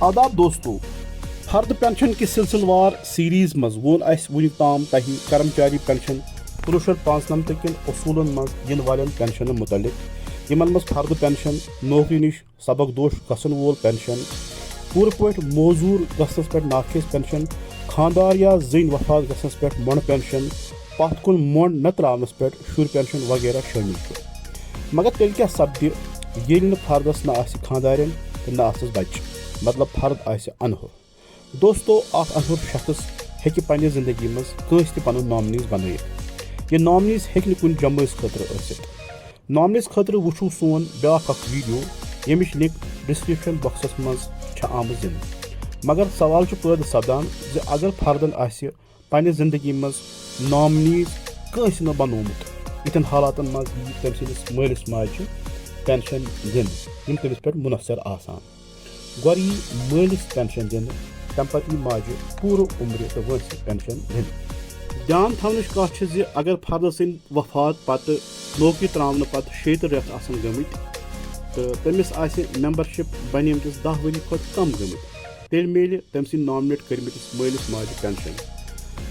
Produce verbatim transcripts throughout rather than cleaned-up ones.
آداب دوستو، فرد پینشن کہِ سلسلہٕ وار سیریز منٛز ووٚن اسہِ وُنیُک تام تۄہہِ کرمچاری پینشن کُنوُہ شیٚتھ پانٛژنمتہٕ کٮ۪ن اصوٗلن منٛز یِنہٕ والٮ۪ن پینشنن مُتعلق، یِمن منٛز فرد پینشن، نوکری نِش سبق دوش گژھن وول پینشن، پوٗرٕ پٲٹھۍ موزوٗر گژھنس پٮ۪ٹھ ناخیز پینشن، خانٛدار یا زٔنۍ وفات گژھنس پٮ۪ٹھ مۄنڈٕ پینشن، پتھ کُن مۄنڈ نہ تراونس پٮ۪ٹھ شُرۍ پینشن وغیرہ شٲمِل چھُ۔ مگر تیٚلہِ کیٛاہ سپدِ، ییٚلہِ نہٕ فردس نہ آسہِ خانٛدارٮ۪ن تہٕ نہ آسس بچہِ، مطلب فرد آسہِ انہُر؟ دوستو، اکھ انہُر شخص ہیٚکہِ پننہِ زندگی منٛز کٲنٛسہِ تہِ پنُن نامنیز بنٲیِتھ۔ یہِ نامنیز ہیٚکہِ نہٕ کُنہِ جمٲژ خٲطرٕ ٲسِتھ۔ نامنیز خٲطرٕ وٕچھِو سون بیٛاکھ اکھ ویڈیو، ییٚمِچ لنک ڈسکرپشن باکسس منٛز چھےٚ آمٕژ دِنہٕ۔ مگر سوال چھُ پٲدٕ سپدان زِ اگر فردن آسہِ پننہِ زندگی منٛز نامنیز کٲنٛسہِ نہٕ بنوومُت، یِتھٮ۪ن حالاتن منٛز یی تٔمۍ سٕنٛدِس مٲلِس ماجہِ پینشن دِنہٕ، یِم تٔمِس پٮ۪ٹھ منحصر آسان۔ گۄڈٕ یی مٲلِس پینشن دِنہٕ، تَمہِ پتہٕ یی ماجہِ پوٗرٕ عمرِ تہٕ وٲنٛسہِ پینشن دِنہٕ۔ دیان تھاونٕچ کتھ چھِ زِ اگر فردٕ سٕنٛدِ وفات پتہٕ نوکری تراونہٕ پتہٕ شیٚیہِ ترٕٛہ رٮ۪تھ آسن گٔمٕتۍ تہٕ تٔمِس آسہِ ممبرشپ بنیمتِس دَہ ؤری کھۄتہٕ کم گٔمٕتۍ، تیٚلہِ میلہِ تٔمۍ سٕنٛدِ نامنیٹ کٔرمٕتِس مٲلِس ماجہِ پینشن۔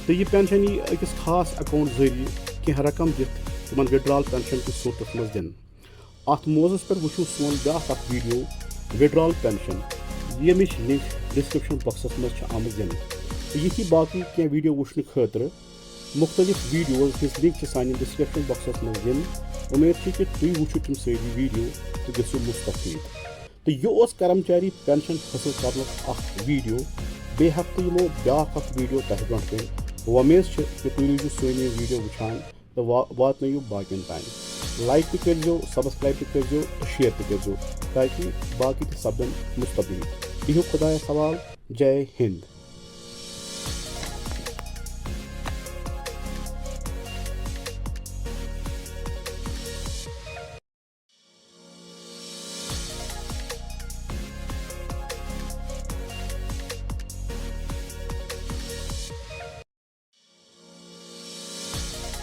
تہٕ یہِ پینشن یی أکِس خاص اکاؤنٹ ذٔریعہٕ کینٛہہ رقم دِتھ تِمن وِڈرال پینشن کِس صوٗرتس منٛز دِنہٕ۔ اتھ موضوعس پٮ۪ٹھ وٕچھِو سون بیٛاکھ اکھ ویڈیو، وِڈرال پینشن، ییٚمِچ لنک ڈسکرپشن باکسس منٛز چھِ آمٕژ دِنہٕ۔ تہٕ یِتھی باقٕے کینٛہہ ویڈیو وٕچھنہٕ خٲطرٕ مُختٔلِف ویڈیوز ہٕنٛز لنک چھِ سانہِ ڈسکرپشن باکسس منٛز دِنہٕ۔ اُمید چھِ کہِ تُہۍ وٕچھِو تِم سٲری ویڈیو تہٕ گٔژھِو مستفید۔ تہٕ یہِ اوس کرمچاری پینشن حٲصِل کرنُک اکھ ویڈیو۔ بیٚیہِ ہفتہٕ یِمو بیٛاکھ اکھ ویڈیو تۄہہِ برٛونٛٹھ کَنہِ۔ وۄمید چھِ کہِ تُہۍ روٗزِو سٲنۍ یِم ویڈیو وٕچھان تہٕ وا-، واتنٲیِو باقین تام۔ لایک تہِ کٔرۍزیو، سبسکرایب تہِ کٔرۍزیو تہٕ شیئر تہِ کٔرۍزیو، تاکہِ باقٕے تہِ سپدن مستفید۔ بِہِو خۄدایس حوال۔ جے ہِنٛد۔